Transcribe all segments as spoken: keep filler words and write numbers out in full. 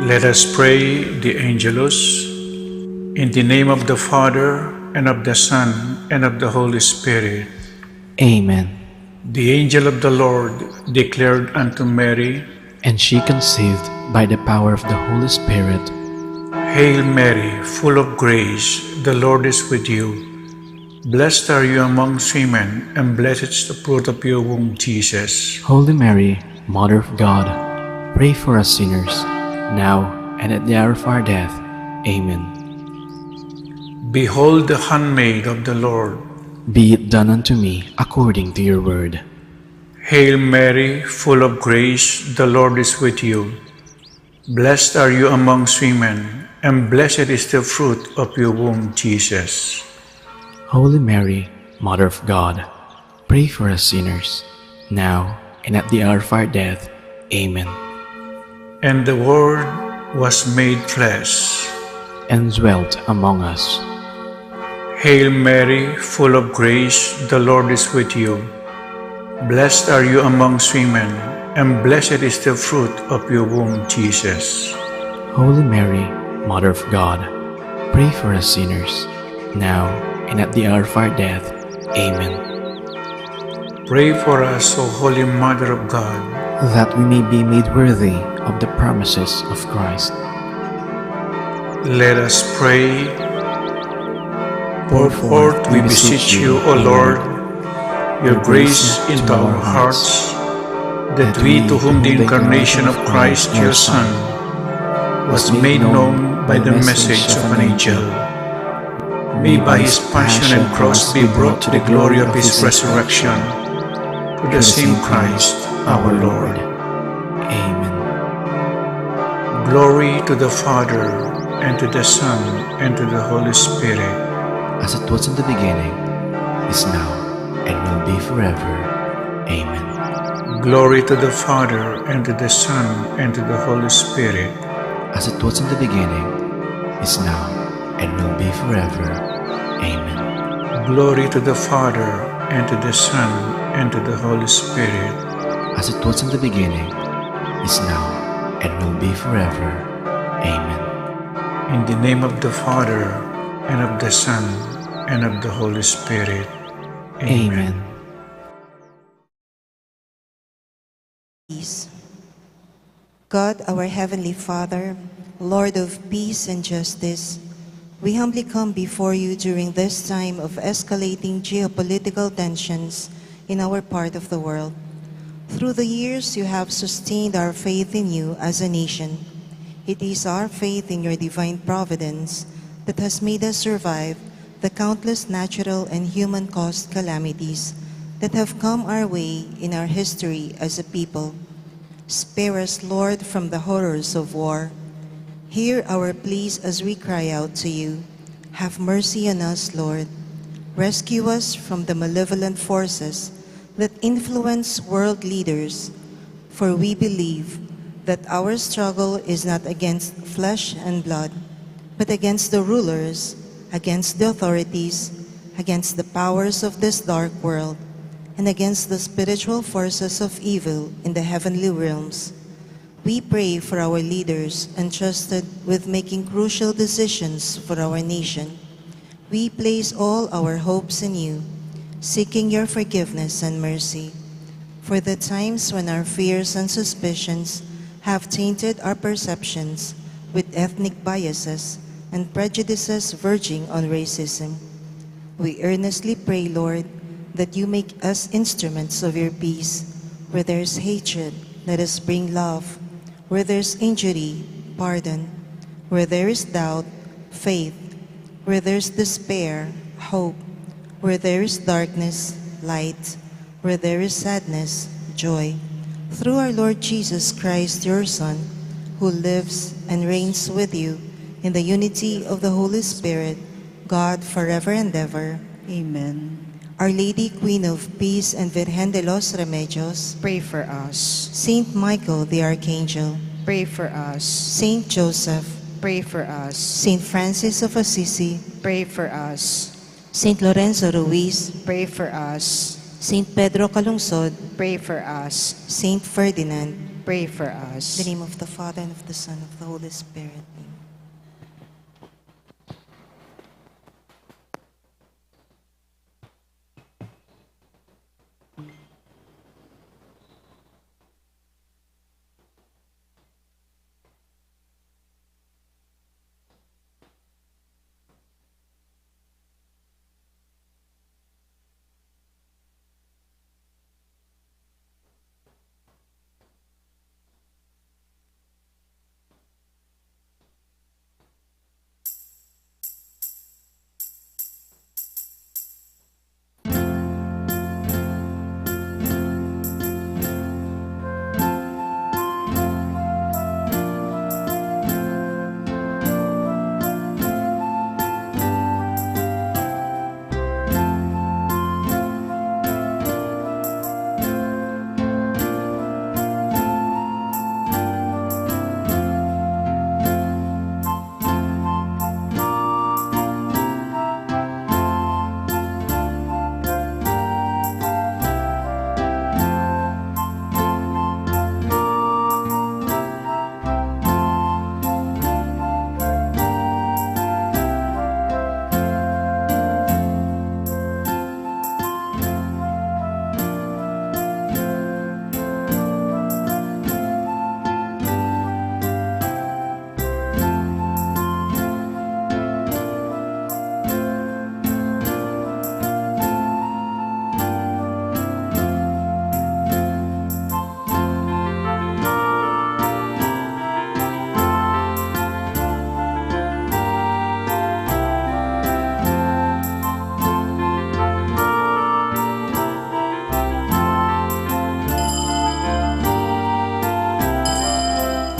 Let us pray the Angelus. In the name of the Father, and of the Son, and of the Holy Spirit. Amen. The angel of the Lord declared unto Mary, and she conceived by the power of the Holy Spirit. Hail Mary, full of grace, the Lord is with you. Blessed are you amongst women, and blessed is the fruit of your womb, Jesus. Holy Mary, Mother of God, pray for us sinners, now and at the hour of our death. Amen. Behold the handmaid of the Lord. Be it done unto me according to your word. Hail Mary, full of grace, the Lord is with you. Blessed are you amongst women, and blessed is the fruit of your womb, Jesus. Holy Mary, Mother of God, pray for us sinners, now and at the hour of our death. Amen. And the Word was made flesh and dwelt among us. Hail Mary, full of grace, the Lord is with you. Blessed are you amongst women, and blessed is the fruit of your womb, Jesus. Holy Mary, Mother of God, pray for us sinners, now and at the hour of our death. Amen. Pray for us, O Holy Mother of God, that we may be made worthy of the promises of Christ. Let us pray. Pour forth, we beseech you, O Lord, your grace into our hearts, that we, to whom the incarnation of Christ, your Son, was made known by the message of an angel, may by his passion and cross be brought to the glory of his resurrection. Through the same Christ our Lord. Amen. Glory to the Father, and to the Son, and to the Holy Spirit. As it was in the beginning, is now, and will be forever. Amen. Glory to the Father, and to the Son, and to the Holy Spirit. As it was in the beginning, is now, and will be forever. Amen. Glory to the Father, and to the Son, and to the Holy Spirit. As it was in the beginning, is now, and will be forever. Amen. In the name of the Father, and of the Son, and of the Holy Spirit. Amen. Amen. Peace. God, our Heavenly Father, Lord of peace and justice, we humbly come before you during this time of escalating geopolitical tensions in our part of the world. Through the years, you have sustained our faith in you as a nation. It is our faith in your divine providence that has made us survive the countless natural and human-caused calamities that have come our way in our history as a people. Spare us, Lord, from the horrors of war. Hear our pleas as we cry out to you. Have mercy on us, Lord. Rescue us from the malevolent forces that influence world leaders, for we believe that our struggle is not against flesh and blood, but against the rulers, against the authorities, against the powers of this dark world, and against the spiritual forces of evil in the heavenly realms. We pray for our leaders entrusted with making crucial decisions for our nation. We place all our hopes in you, seeking your forgiveness and mercy. For the times when our fears and suspicions have tainted our perceptions with ethnic biases and prejudices verging on racism, we earnestly pray, Lord, that you make us instruments of your peace. Where there is hatred, let us bring love. Where there is injury, pardon. Where there is doubt, faith. Where there is despair, hope. Where there is darkness, light. Where there is sadness, joy. Through our Lord Jesus Christ, your Son, who lives and reigns with you in the unity of the Holy Spirit, God, forever and ever. Amen. Our Lady, Queen of Peace and Virgen de los Remedios, pray for us. Saint Michael the Archangel, pray for us. Saint Joseph, pray for us. Saint Francis of Assisi, pray for us. Saint Lorenzo Ruiz, pray for us. Saint Pedro Calungsod, pray for us. Saint Ferdinand, Pray for us. In the name of the Father, and of the Son, and of the Holy Spirit. Amen.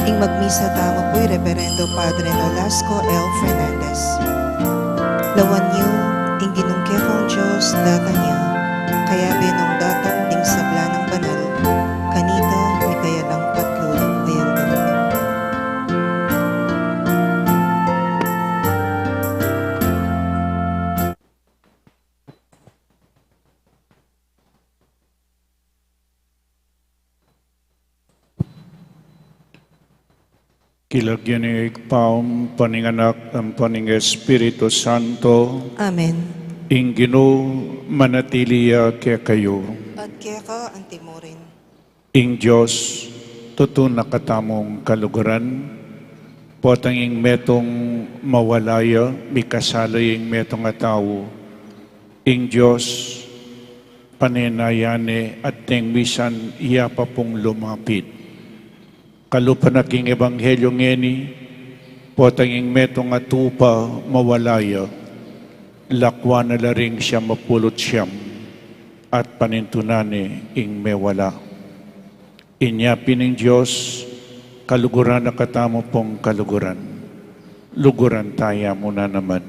Ing magmisa tamu pu i Reverendo Padre Nolasco L. Fernandez. Lawan yu ing Ginung kekong Dios, datang ya, kayabe nong datang ding sabla nang banal, kanita mikaya lang patlulu ing aldo. King lagyu ning Ibpa, ampo ning Anak, ampo ning Espiritu Santo. Amen. Ing Ginu manatili ya kekayu. At keka antimurin. Ing Dios tutu na katamung kaluguran, potang ing metung mawala ya, mikasala ya ing metung a tau. Ing Dios panenayan ne at deng misan ya pa pung lumapit. Kalupa na king ebanghelyo ngeni, potang ing metung a tupa mawala ya, lakwan na la ring siyam a pulu't siyam at panintunan ne ing mewala. Inya pin ing Dios, kaluguran na katamu pung kaluguran. Luguran taya mu na naman.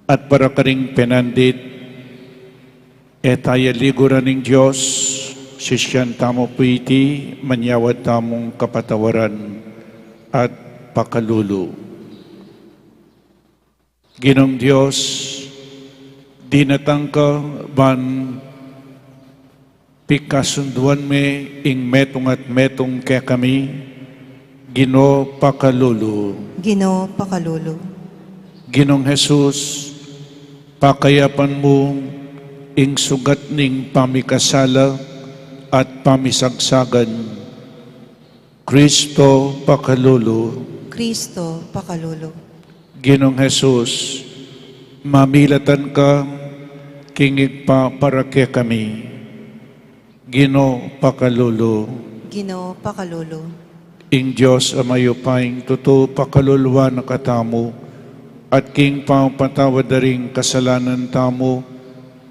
At para karing penandit, e taya liguran ing Dios, sisian tamu pu iti, manyawad tamung kapatawaran at pakalulu. Ginung Dios, dinatang ka ban pikasunduan me ing metung at metung kekami, Ginu pakalulu. Ginu pakalulu. Ginung Jesus, pakayapan mu ing sugat ning pamikasala at pamisagsagan. Kristo pakalulu. Kristo pakalulu. Ginung Jesus, mamilatan ka king Ibpa para kekami. Ginu pakalulu. Ginu pakalulu. Ing Dios a mayupayang tutu pakaluluan na katamu, at king pamapatawad da ring kasalanan tamu,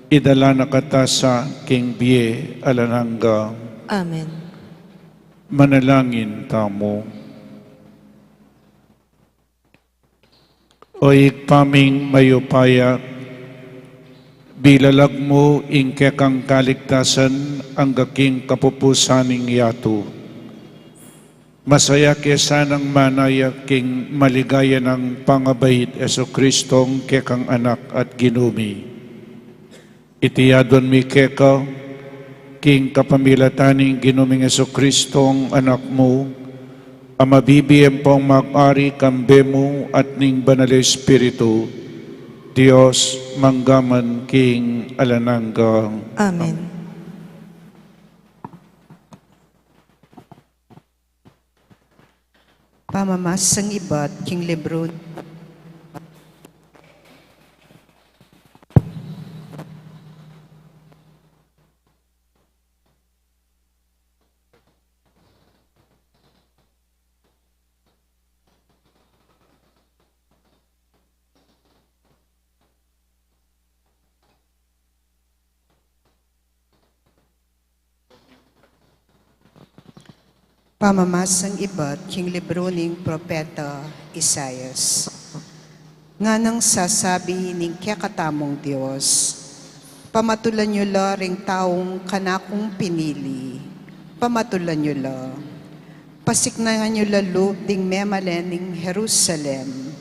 idala na kata sa king bie alang angga. Amen. Manalangin tamu. O Ibpa ming mayupaya, bilalag mu ing kekang kaligtasan angga king kapupusan ning yatu. Masaya ke sanang manaya king maligaya nang pangabait Jesucristong kekang Anak at Ginu mi. Iti aduan mi keka, King kapamilatan ning Ginu ming Jesucristong Anak mu, a mabibie ampong mag-ari kambe mu at ning Banal Espiritu, Dios mangga man king alang angga. Amen. Pamamasang ibat king libro. Pamamasang ibat king libro ning propeta Isaias. Nganang sasabi ning kekatamung Dios, "Pamatulan yu la ring taung kanakung pinili, pamatulan yu la. Pasiknangan yu la lub ding memalen ning Jerusalem.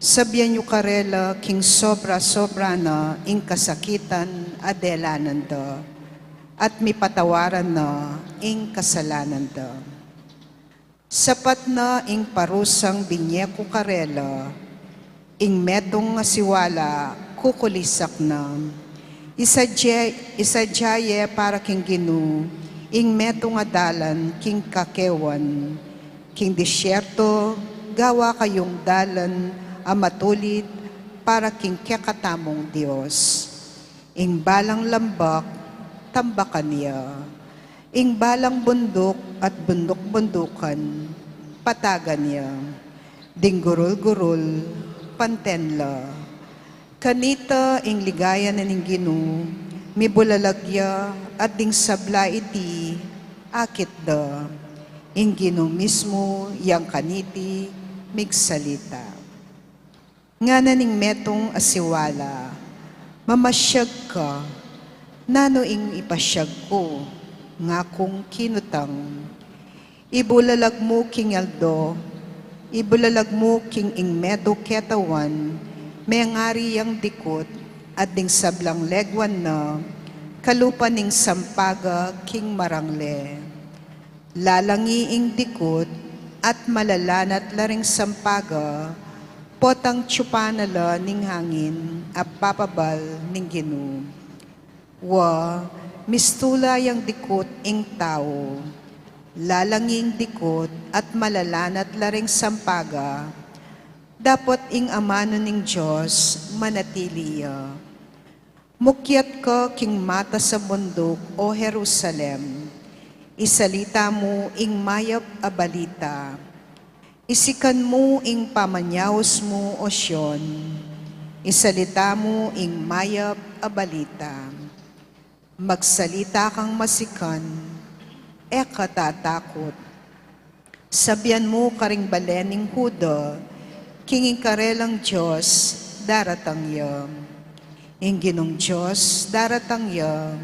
Sabian yu karela king sobra-sobra na ing kasakitan a delanan da, at mipatawaran na ing kasalanan da. Sapat na ing parusang binye ku karela, ing metung a siwala kukulisak na. Isadya, isadya ye para king Ginu ing metung a dalan king kakewan. King disyerto, gawa kayung dalan a matulid para king kekatamung Dios. Ing balang lambak, tambakan ya. Ing balang bunduk at bunduk-bundukan, patagan ya. Ding gurul-gurul, panten la. Kanita ing ligaya na ning Ginu, mibulalag ya, at ding sabla iti, akit da. Ing Ginu mismu yang kaniti migsalita." Ngana ning metung a siwala, "Mamasyag ka, nanu ing ipasyag ku, ngakung kinutang? Ibulalag mu king aldo, ibulalag mu king ingmetung ketawan, mengari yang dikut, at ding sablang legwan na, kalupa ning sampaga king marangle. Lalangi ing dikut, at malalanat la ring sampaga, potang tsupan na la ning hangin a papabal ning Ginu. Wa, mistula yang dikut ing tau. Lalangi ing dikut, at malalanat la ring sampaga, dapot ing amanu ning Dios manatili ya. Mukyat ka king matas a bunduk, O Jerusalem, isalita mu ing mayap a balita. Isikan mu ing pamanyaus mu, O Sion, isalita mu ing mayap a balita. Magsalita kang masikan, e ka tatakut. Sabian mu karing bale ning Juda, king ing karelang Dios daratang ya. Ing Ginung Dios daratang ya,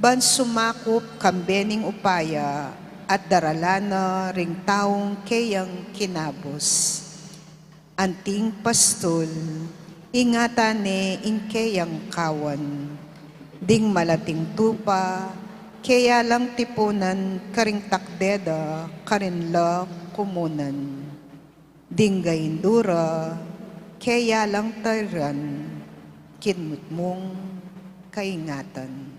ban sumakup kambe ning upaya at daralan na ring taung keyang kinabus. Anting pastul, ingatan ne ing keyang kawan. Ding malating tupa, keya lang tipunan karing takde da, karin la kumunan. Ding gaindura, keya lang tairan, kinmut mung kaingatan.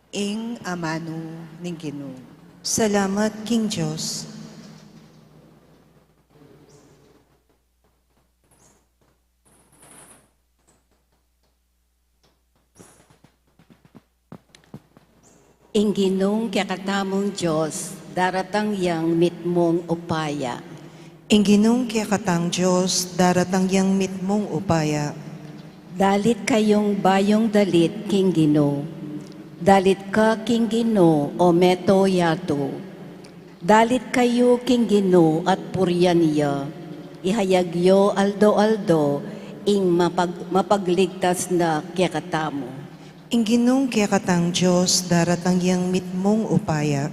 Ing amanu ning Ginu. Salamat king Dios. Ing Ginung kekatamung Dios, daratang yang mitmung upaya. Ing Ginung kekatang Dios, daratang yang mitmung upaya. Dalit kayung bayung dalit king Ginu. Dalit ka king Ginu, o meto yatu. Dalit kayu king Ginu at purian ya. Ihayag yu aldo-aldo ing mapag-, mapagligtas na kekatamu. Ing Ginung kekatang Dios, daratang yang mitmung upaya.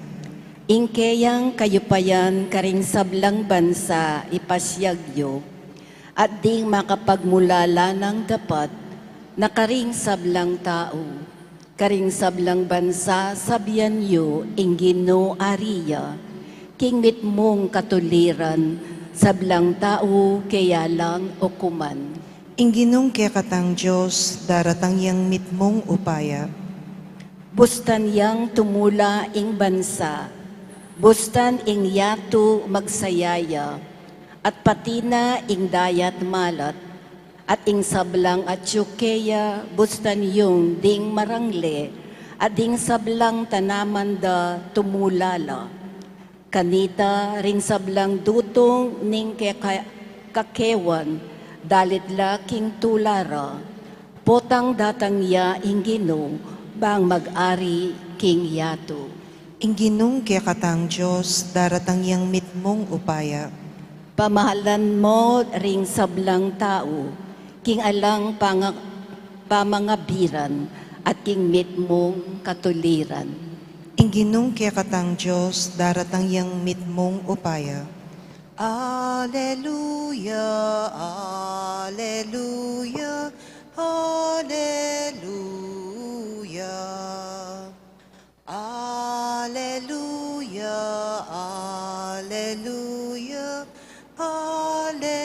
Ing keyang kayupayan karing sablang bansa ipasiag yu, at ding makapagmulala nang dapat na karing sablang tau. Karing sablang bansa, sabian yu, ing Ginu ari ya, king mitmung katuliran, sablang tau keya lang ukuman. Ing Ginung kekatang Dios, daratang yang mitmung upaya. Bustan yang tumula ing bansa, bustan ing yatu magsaya ya, at pati na ing dayat malat, at ing sablang atyu keya, bustan yung ding marangle, at ding sablang tanaman da tumula la. Kanita ring sablang dutung ning keka-, kakewan, dalit la king tula ra, potang datang ya ing Ginu, bang mag-ari king yatu. Ing Ginung kekatang Dios, daratang yang mitmung upaya. Pamahalan mo ring sablang tau, king alang panga-, pamangabiran, at king mitmung katuliran. Ing Ginung kekatang Dios, daratang yang mitmung upaya. Aleluya, aleluya, aleluya. Aleluya, aleluya, aleluya.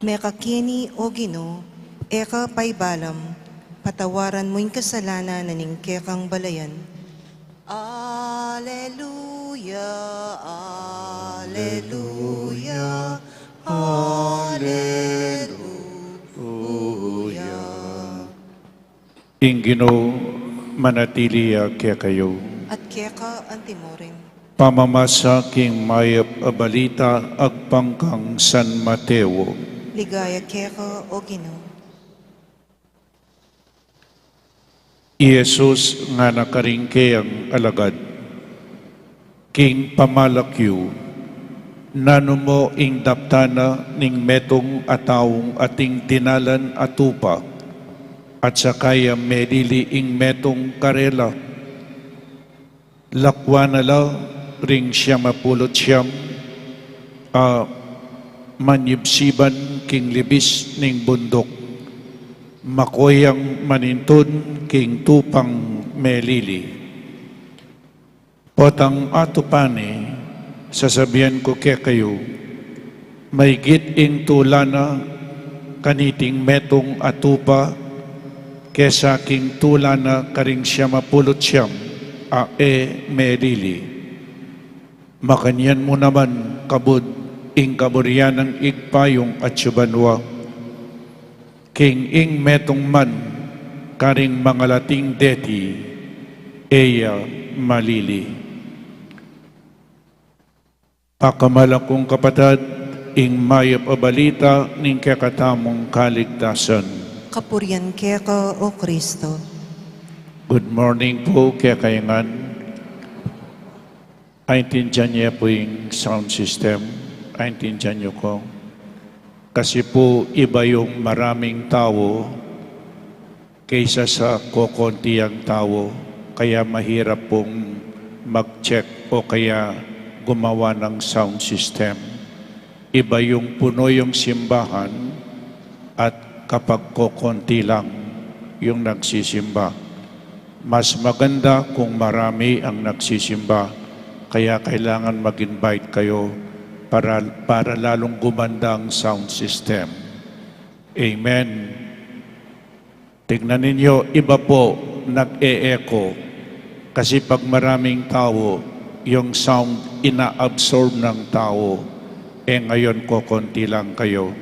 Mekakeni, O Ginu, e ka paibalam, patawaran mu ing kasalanan na ning kekang balayan. Aleluya, aleluya, aleluya. Ing Ginu manatili ya kekayu. At keka antimurin. Pamamasa king mayap a balita agpang kang San Mateo. Ligaya keka, O Ginu. I Jesus ngana karing keyang alagad, king pamalak yu, nanu mo ing daptan na ning metung a taung ating dinalan a tupa, at saka ya melili ing metung karela? Lakwan na la ring siam a pulu't siam a manyibsiban king libis ning bunduk, mako yang manintun king tupang melili. Potang atupan ne, sasabian ku kekayu, maigit ing tula na kaniting metung a tupa kesa king tula na karing siam a pulu't siam a e melili. Makanyan mu naman kabud ing kaburian nang Ibpa yung atsu banua, king ing metung man karing mangalating deti e ya malili. Pakamalak kung kapatad, ing mayap a balita ning kekatamung kaligtasan. Kapurian keka, O Kristo. Good morning po kekayu ngan. Aintindian niyo po yung sound system? Aintindian niyo po? Kasi po, iba yung maraming tao kaysa sa kokonti ang tao, kaya mahirap pong mag-check o kaya gumawa ng sound system. Iba yung puno yung simbahan at kapag kokonti lang yung nagsisimba. Mas maganda kung marami ang nagsisimba, kaya kailangan mag-invite kayo para, para lalong gumanda ang sound system. Amen. Tignan ninyo, iba po, nag-e-echo. Kasi pag maraming tao, yung sound ina-absorb ng tao. Eh, ngayon, kokonti lang kayo.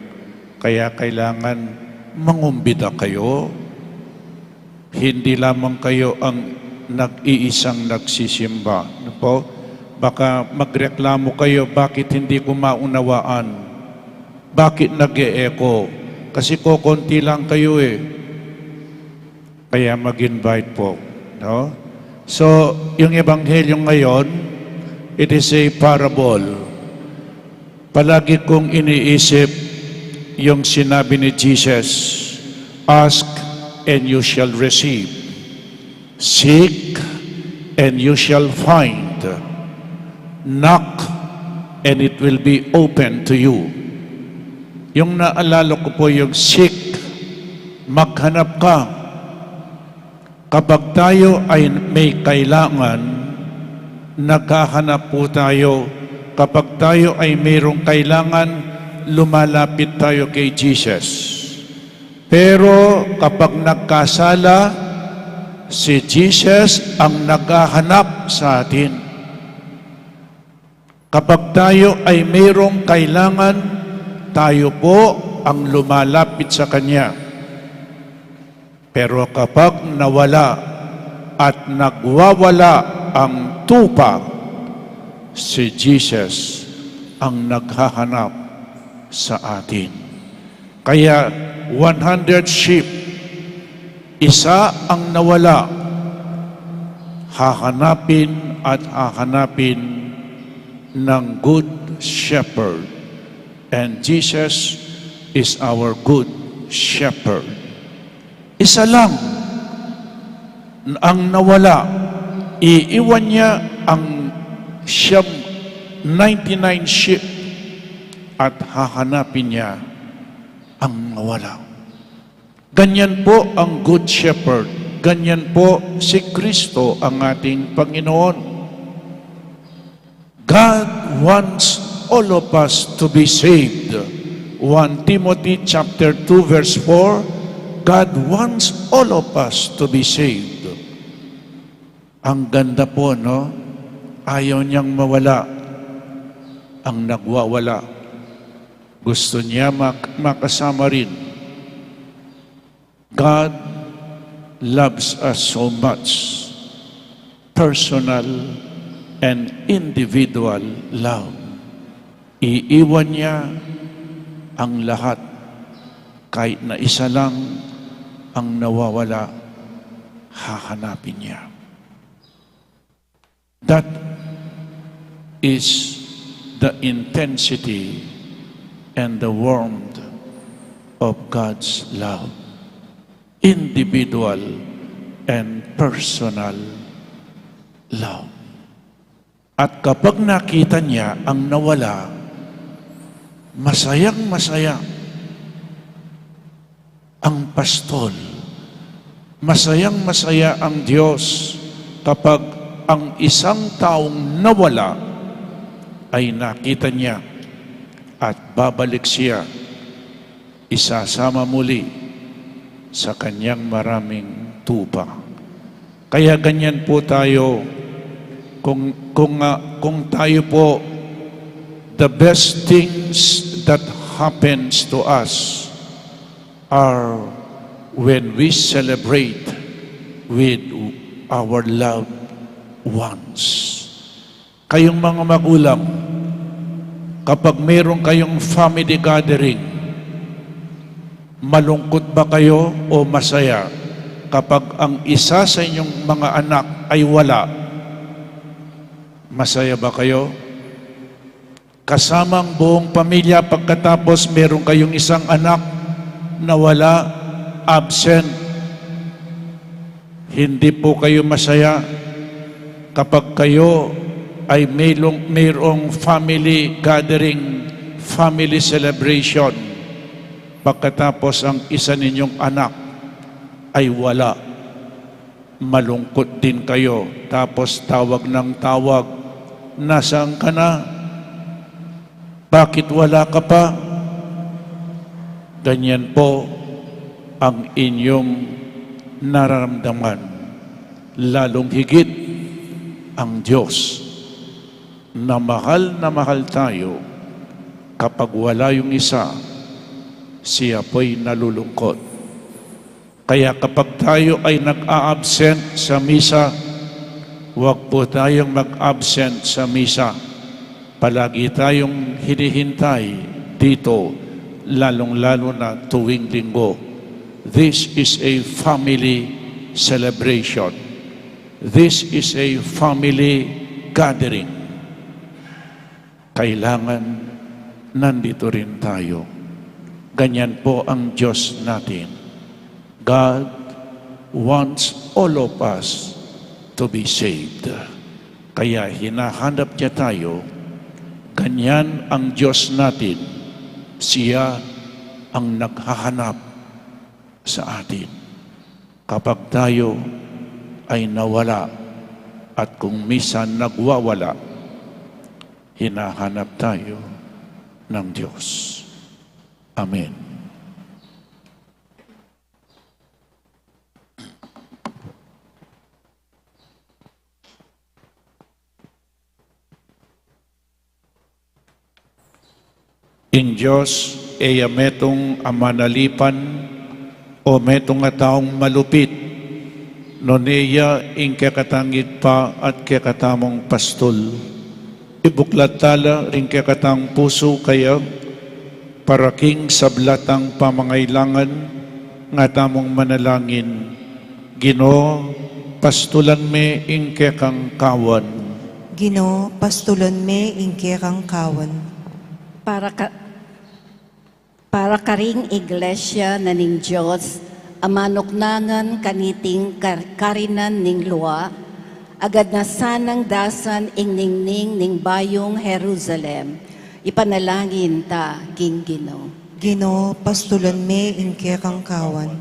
Kaya kailangan mangumbida kayo. Hindi lamang kayo ang nag-iisang nagsisimba. Ano po? Baka magreklamo kayo, bakit hindi ko maunawaan? Bakit nag-e-echo? Kasi kokonti lang kayo eh. Kaya mag-invite po, no? So, yung ebanghelyo ngayon, it is a parable. Palagi kong iniisip yung sinabi ni Jesus, "Ask and you shall receive. Seek and you shall find. Knock and it will be open to you." Yung naalala ko po yung seek, Maghanap ka. Kapag tayo ay may kailangan, naghahanap po tayo. Kapag tayo ay mayroong kailangan, lumalapit tayo kay Jesus. Pero kapag nagkasala, si Jesus ang naghahanap sa atin. Kapag tayo ay mayroong kailangan, tayo po ang lumalapit sa Kanya. Pero kapag nawala at nagwawala ang tupa, si Jesus ang naghahanap sa atin. Kaya one hundred sheep, isa ang nawala, hahanapin at hahanapin ng Good Shepherd. And Jesus is our Good Shepherd. Isa lang ang nawala, iiwan niya ang siyam, ninety-nine sheep, at hahanapin niya ang nawala. Ganyan po ang Good Shepherd. Ganyan po si Kristo, ang ating Panginoon. God wants all of us to be saved. One Timothy chapter two verse four, God wants all of us to be saved. Ang ganda po, no? Ayaw niyang mawala ang nagwawala. Gusto niya mak-, makasama rin. God loves us so much. Personal and individual love. Iiwan niya ang lahat. Kahit na isa lang ang nawawala, hahanapin niya. That is the intensity and the warmth of God's love. Individual and personal love. At kapag nakita niya ang nawala, masayang-masaya ang pastol. Masayang-masaya ang Diyos kapag ang isang taong nawala ay nakita niya at babalik siya, isasama muli sa kanyang maraming tupa. Kaya ganyan po tayo, kung, kung, ah, kung tayo po, the best things that happens to us are when we celebrate with our loved ones. Kayong mga magulang, kapag meron kayong family gathering, malungkot ba kayo o masaya kapag ang isa sa inyong mga anak ay wala? Masaya ba kayo? Kasama ang buong pamilya, pagkatapos meron kayong isang anak na wala, absent. Hindi po kayo masaya kapag kayo ay maylong-, mayroong family gathering, family celebration, pagkatapos ang isa ninyong anak ay wala. Malungkot din kayo, tapos tawag ng tawag, "Nasaan ka na? Bakit wala ka pa?" Ganyan po ang inyong nararamdaman. Lalong higit ang Diyos na mahal na mahal tayo, kapag wala yung isa, siya po'y nalulungkot. Kaya kapag tayo ay nag-a-absent sa misa, huwag po tayong mag-absent sa misa. Palagi tayong hinihintay dito, lalong-lalo na tuwing Linggo. This is a family celebration. This is a family gathering. Kailangan nandito rin tayo. Ganyan po ang Diyos natin. God wants all of us to be saved. Kaya hinahanap niya tayo. Ganyan ang Diyos natin. Siya ang naghahanap sa atin. Kapag tayo ay nawala at kung misan nagwawala, hinahanap tayo ng Diyos. Amen. Ing Dios, e ya metung a manalipan o metung a taung malupit, nune ya ing kekatang Ibpa at kekatamung pastul. Ibuklat tala ring kekatang pusu kaya, para king sabla tang pamangailangan, nga tamung manalangin. Ginu, pastulan me ing kekang kawan. Ginu, pastulan me ing kekang kawan. Para ka-, para karing Iglesia na ning Dios, a manuknangan kaniting kar-, karinan ning lua, agad na sanang dasan ing ningning ning bayung Jerusalem, ipanalangin ta king Ginu. Ginu, pastulan me ing kekang kawan.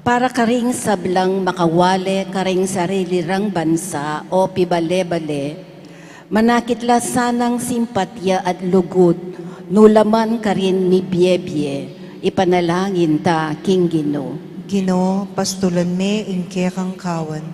Para karing sablang makawale karing sarili rang bansa o pibale-bale, manakit la sanang simpatya at lugud, nu la man karin mibie-bie, ipanalangin ta king Ginu. Ginu, pastulan me ing kekang kawan.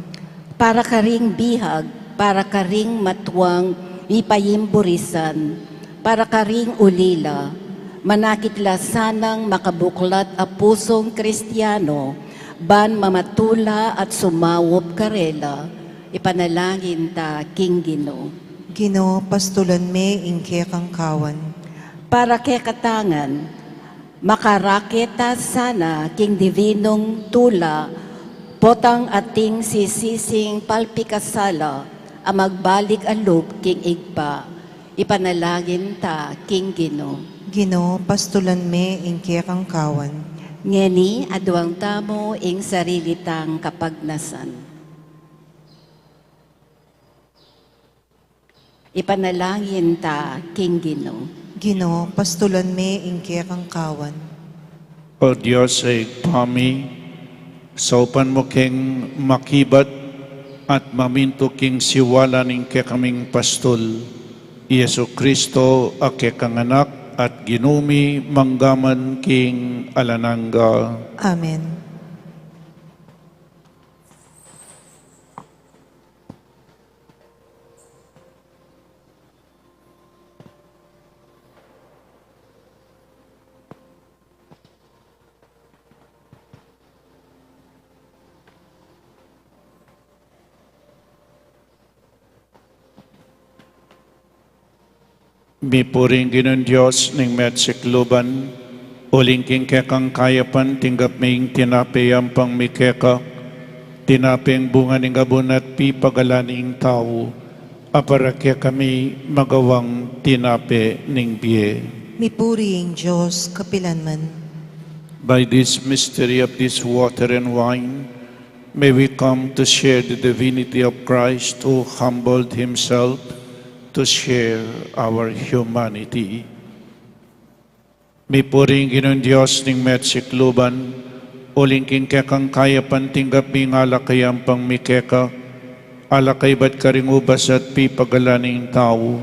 Para karing bihag, para karing matuang mipaimburisan, para karing ulila, manakit la sanang makabuklat a pusung Kristiano, ban mamatula at sumaup karela, ipanalangin ta king Ginu. Ginu, pastulan me ing kekang kawan. Para kekatangan, makarakit ta sana king divinung tula, potang ating sisising palpikasala, a magbalik a lub king Ibpa, ipanalangin ta king Ginu. Ginu, pastulan me ing kekang kawan. Ngeni, aduang tamu ing sarili tang kapagnasan. Ipanalangin ta king Ginu. Ginu, pastulan me ing kekang kawan. O Dios a Ibpa mi, saupan mu keng makibat at mamintu king siwala ning kekaming pastul, i Jesucristo a kekang Anak at Ginu mi, mangga man king alang angga. Amen. Mipuri ing Ginung Dios ning measikluban, uling king kekang kayapan tinggap mi ing tinape yampang mi keka, tinapeng bunga ning gabun at pipagalan ning tau, a para kekami magawang tinape ning bie. Mipuri ing Dios kapilanman. By this mystery of this water and wine, may we come to share the divinity of Christ, who humbled himself to share our humanity. Mipuri ing Ginung Dios ning measikluban, uling king kekang kayapan tinggap mi ing alak a yampang mi keka, alak a ibat karing ubas at pipagalan ning tau,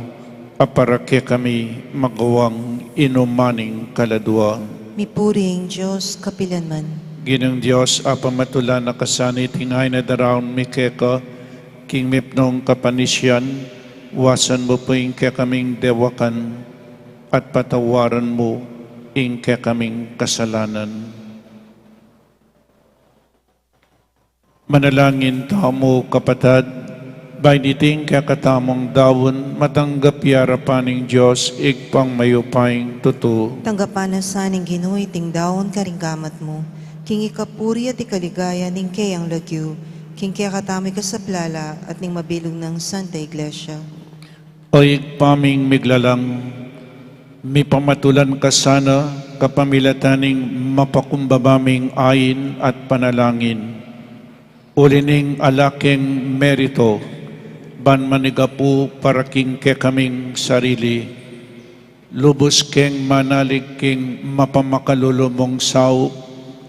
a para kekami magawang inuman ning kaladua. Mipuri ing Dios kapilanman. Ginung Dios a pamatulan a kasanit ing ain a daraun mi keka, king mipnung kapanisian, wasan mu pu ing kekaming dewakan, at patawaran mu ing kekaming kasalanan. Manalangin tamu, kapatad, ban iting kekatamung daun matanggap ya arapan ning Dios, Ibpang mayupayang tutu. Tanggapan na sa ning Ginu iting daun karing gamat mu, king ikapuri at ikaligaya ning keyang lagyu, king kekatamung ikasaplala at ning mabilug nang Santa Iglesia. O Ibpa ming miglalang, mipamatulan ka sana kapamilatan ning mapakumbaba ming ain at panalangin. Uli ning ala keng merito, ban manigapu para king kekaming sarili, lubus keng manalig king mapamakalulu mung saup,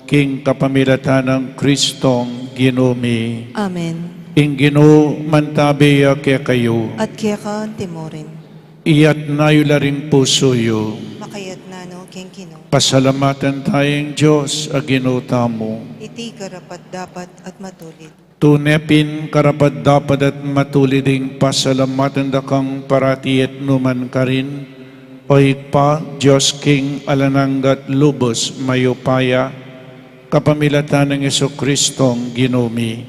King kapamilatan nang Kristong Ginu mi. Amen. Ing Ginu mantabi ya kekayu. At keka antimurin. Iyatas yu la ring pusu yu. Makayatna no king Ginu. Pasalamatan taya ing Dios a Ginu tamu. Iti karapat-dapat at matulid. Tune pin karapat-dapat at matulid ing pasalamatan da kang parati at nukarin man, O Ibpa, Dios king alang angga at lubus mayupaya, kapamilatan nang Jesukristong Ginu mi.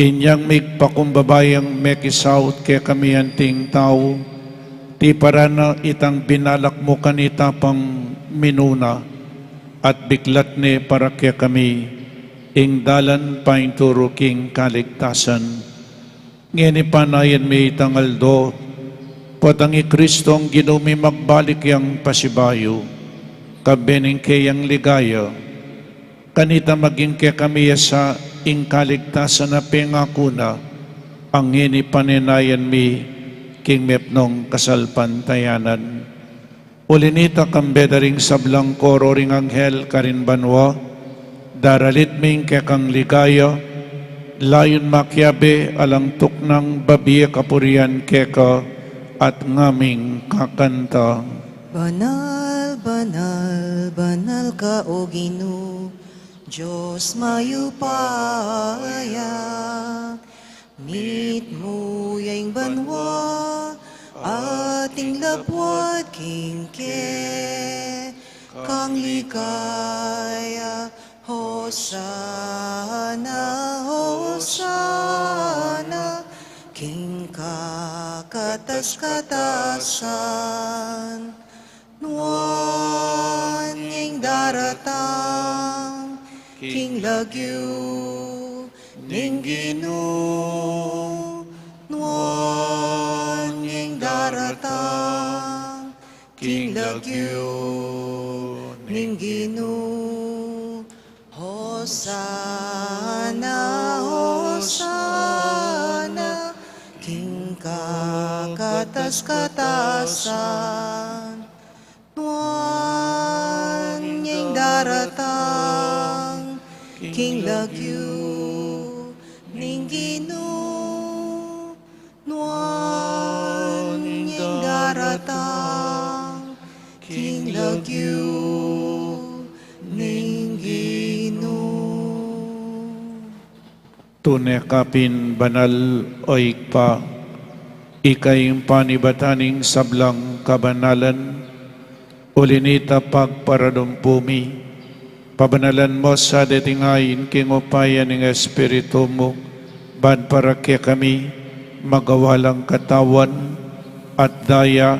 Inyang migpakumbaba yang mekisaut kekami anting tau, tiparan na itang binalak mu kanita pang minuna, at biklat ne para kekami ing dalan painturu king kaligtasan. Ngeni panayan mi itang aldo, potang i Kristong Ginu mi magbalik yang pasibayu, kambe ning keyang ligaya, kanita maging kekami ya sa ing kaligtasan a pengaku na, a ngeni panenayan mi king mepnung kasalpantayanan. Uli nita, kambe da ring sablang koro ring anghel karin banua, daralit mi ing kekang ligaya, layun makiabe alang tuknang babie kapurian keka at ngaming kakanta. Banal, banal, banal ka, O Ginu, Dios mayupaya. Mitmu ya ing banua at ing labuad king kekang ligaya. Hosana, Hosana king kakatas-katasan. Nuan ya ing daratang king lagyu ning Ginu. Nuan ya ing daratang king lagyu ning Ginu. Hosana, Hosana king kakatas-katasan. Nuan ya ing daratang king lagyu ning Ginu. Nuan ya ing daratang king lagyu ning Ginu. Tune ka pin banal, O Ibpa, ika ing panibatan ning sablang kabanalan, uli nita pagparadumpu mi, pabanalan mu sa deting ain king upaya ning Espiritu mu, ban para kekami magawa lang katawan at daya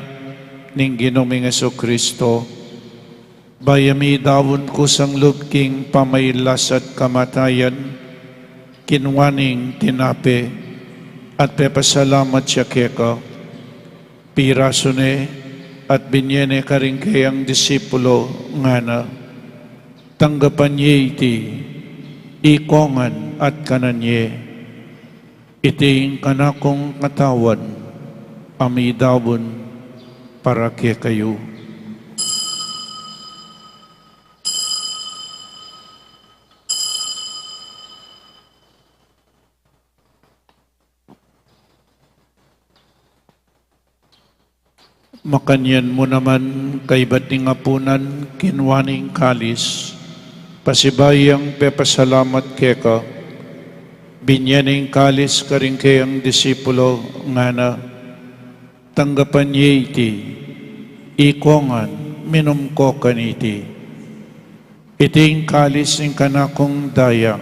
ning Ginu ming Jesucristo. Bayu ya midaun kusang lub king pamailas at kamatayan, kinua ne ing tinape, at pepasalamat ya keka, pirasu ne, at binye ne karing keyang disipulo, ngana: Tanggapan ye iti, ikongan at kanan ye. Iti ing kanakung katawan a midaun para kekayu. Makanyan mu naman, kaybat ning apunan, kinua ne ing kalis, pasibayu yang pepasalamat keka, binye ne ing kalis karing keyang disipulo, ngana: Tanggapan ye iti, ikongan, minum ko kaniti. Iti ing kalis ning kanakung daya,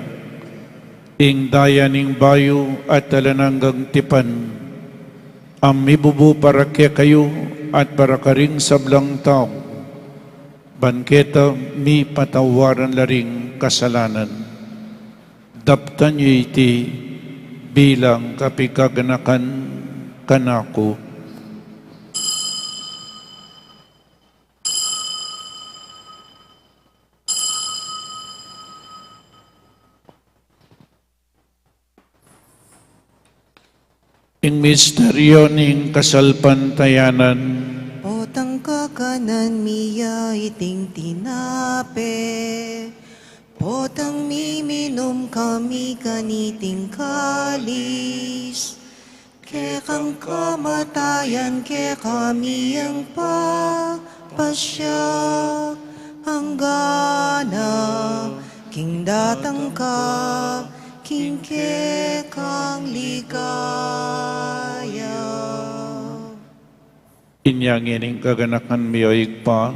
ing daya ning bayu at alang anggang tipan, a mibubu para kekayu at para karing sablang tau, ban keta mipatawaran la ring kasalanan. Daptan ye iti bilang kapaganakan kanaku. Ing misteryu ning kasalpantayanan. Potang kakanan mi ya iting tinape, Potang miminum kami kaniting kalis, kekang kamatayan kekami yang papasya, anggana king datang ka king kekang ligaya. Inya ngening kaganakan mi, o Ibpa,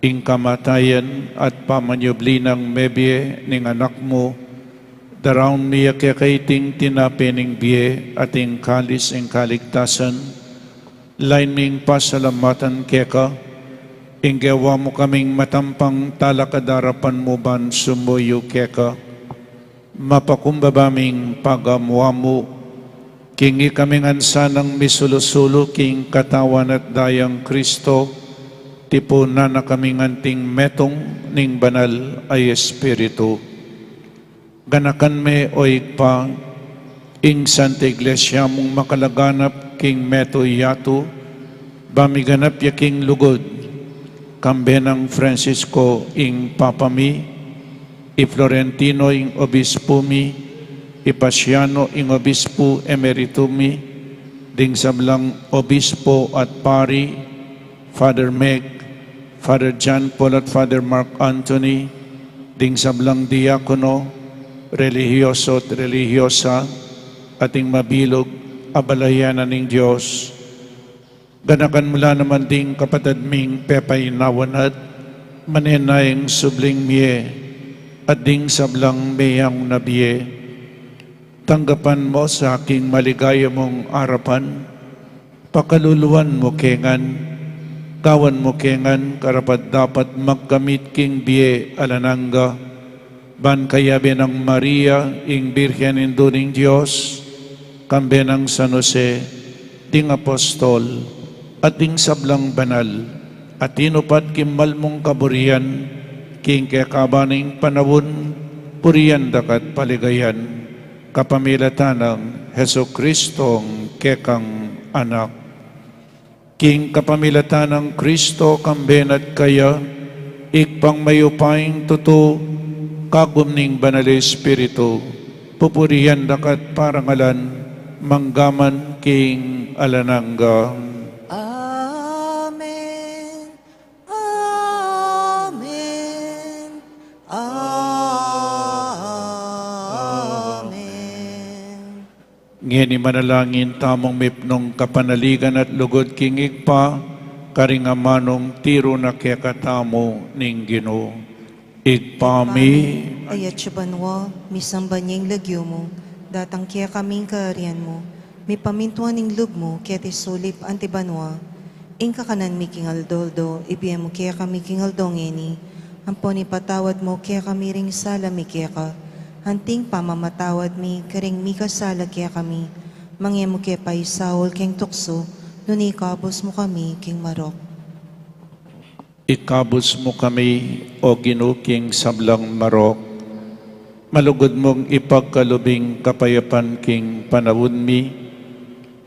ing kamatayan at pamanyubli nang mebie ning Anak mu, daraun mi ya keka iting tinape ning bie at ing kalis ning kaligtasan, lain ming pasalamatan keka, ing gewa mu kaming matampang talakad king arapan mu ban sumuyu keka. Mapakumbaba ming pagamu-amu, king ikami ngan sanang misulu-sulu king katawan at dayang Kristo, tipunan na kami ngan king metung ning Banal a Espiritu. Ganakan me, o Ibpa, ing Santa Iglesia mung makalaganap king metung yatu, ba miganap ya king lugud, kambe nang Francisco ing Papa mi, i Florentino ing Obispu mi, i Paciano ing Obispu Emeritu mi, ding sablang Obispo at Pari, Father Meg, Father John Paul at Father Mark Anthony, ding sablang diakono, relihiyoso at relihiyosa, at ding mabilug a balayan ning Dios. Ganakan mu la naman ding kapatad ming pepainawan at manenaya ing subling mie at ding sablang meyaun a bie. Tanggapan mu sa king maligaya mung arapan, pakaluluan mu ke ngan, gawan mu ke ngan karapat-dapat magkamit king bie alang angga, ban kayabe nang Maria, ing Birhen Indu ning Dios, kambe nang San Jose, ding apostol, at ding sablang banal a tinupat king malmung kaburian, king kekaban ning panaun, purian da ka at paligayan, kapamilatan nang Jesucristong kekang Anak. King kapamilatan nang Kristo, kambe na at kaya, Ibpang mayupayang tutu, kagum ning Banal a Espiritu, pupurian da ka at parangalan, mangga man king alang angga. Amen. Amen. Amen. Ngeni manalangin tamung mipnung kapanaligan at lugud king Ibpa, karing amanung tiru na kekatamu ning Ginu. Ibpa mi, a atsu ka banua, misamban ya ing lagyu mu, datang kekami ing kayarian mu, mipamintuan ing lub mu, keti sulip anti banua. Ing kakanan mi king aldo-aldo, ibie mu kekami king aldo ngeni, ampon ipatawad mu kekami ring sala mi keka, anti ing pamamatawad mi karing mikasala kekami, manga e mu ke paisaul king tuksu, nune ikabus mu kami king marok. Ikabus mu kami, O Ginu, king sablang marok. Malugud mung ipagkalub ing kapayapan king panaun mi,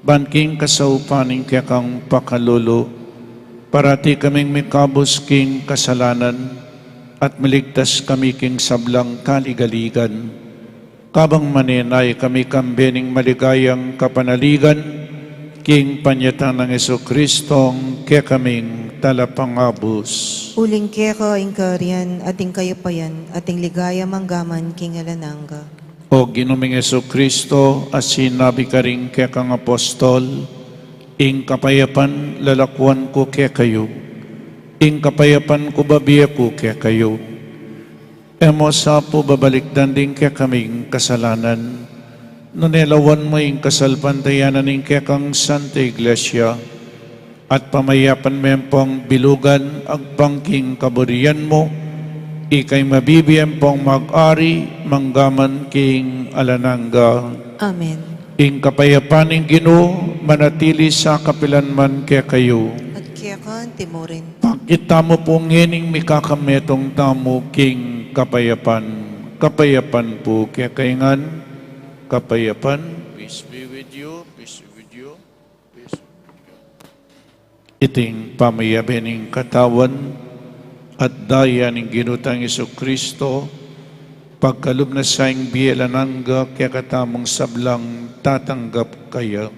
ban king kasaupan ning kekang pakalulu, parati kaming mikabus king kasalanan, at miligtas kami king sablang kaligaligan. Kabang manenaya kami kambe ning maligayang kapanaligan, king panyatang nang Jesucristong kekaming Talapangabus. Uling keka ing kayarian, at ing kayupayan, at ing ligaya mangga man king alang angga. O Ginu ming Jesucristo, a sinabi karing kekang apostol, ing kapayapan lalakuan ku kekayu, ing kapayapan ku babie ku kekayu. E mu sa pu babalikdan ding kekaming kasalanan, nune lawan mu ing kasalpantayanan ning kekang Santa Iglesia, at pamayapan me ampong bilugan agpang king kaburian mu, ika ing mabibie ampong mag-ari mangga man king alang angga. Amen. Ing kapayapan ning Ginu manatili sa kapilan man kekayu. At keka anti mu rin. Pakit tamu pu ngening mikakametung tamu king kapayapan. Kapayapan pu kekayu ngan. Kapayapan. Peace be with you. Peace be with you. Peace be with you. Iting pamayabe ning katawan at daya ning Ginu tang Jesucristo, Pagkalub na sa ing bie alang angga kekatamung sablang tatanggap kaya.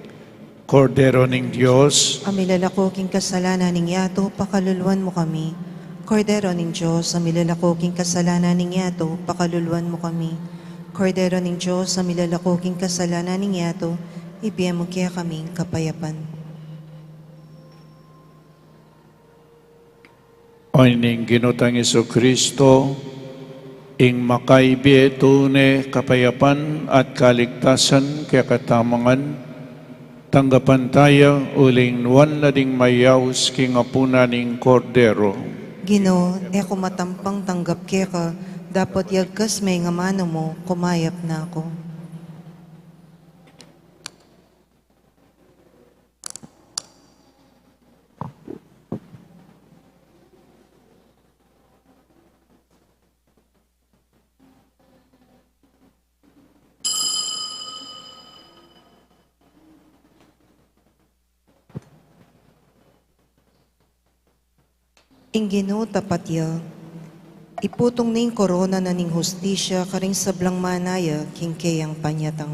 Kordero ning Dios, a milalako king kasalanan ning yatu, pakaluluan mu kami. Kordero ning Dios, a milalako king kasalanan ning yatu, pakaluluan mu kami. Kordero ning Dios, a milalako king kasalanan ning yatu, ibie mu kekaming kapayapan. Ing Ginu tang Jesucristo, ing makaibie tune kapayapan at kaligtasan kekatamu ngan, tanggapan taya uling nuan la ding mayaus king apunan ning Kordero. Ginu, e ku matampang tanggap keka, dapot yagkas me ing amanu mu, kumayap na ku. Ing Ginu tapat ya, iputung ne ing korona na ning hustisya karing sablang manaya king keyang panyatang.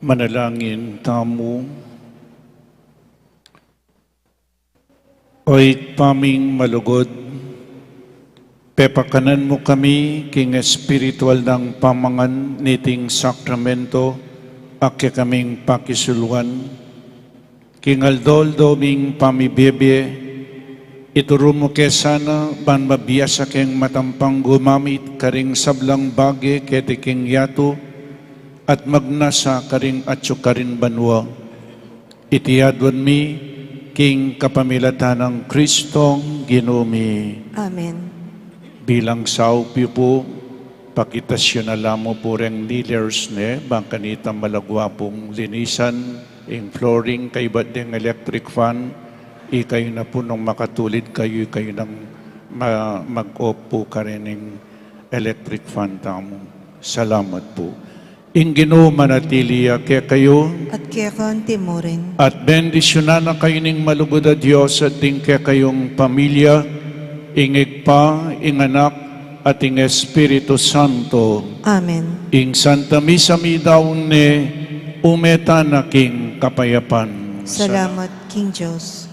Manalangin tamu. O Ibpa ming malugud, pepakanan mu kami king espiritual nang pamangan niting sakramento, A kekaming pakisuluan, king aldo-aldo ming pamibiebie, ituru mu ke sana ban mabiasa keng matampang gumamit karing sablang bage keti king yatu, at magnasa karing atyu karin banua. Iti aduan mi king kapamilatan nang Kristong Ginu mi. Amen. Bilang saup yu pu, pakitas yu na la mu pu reng kneelers ne, bang kanita malagwa pung linisan ing flooring kaybat deng electric fan. Ikayu na pu, nung makatulid kayu, ikayu nang ma-, mag-off pu karening electric fan tamu. Salamat pu. Ing Ginu manatili ya kekayu. At keka naman murin. At bendisyunan na kayu ning malugud a Dios at ding kekayung pamilya, ing Ibpa, ing Anak, at ing Espiritu Santo. Amen. Ing Santa Misa midaun ne, ume tana king kapayapan. Salamat king Dios.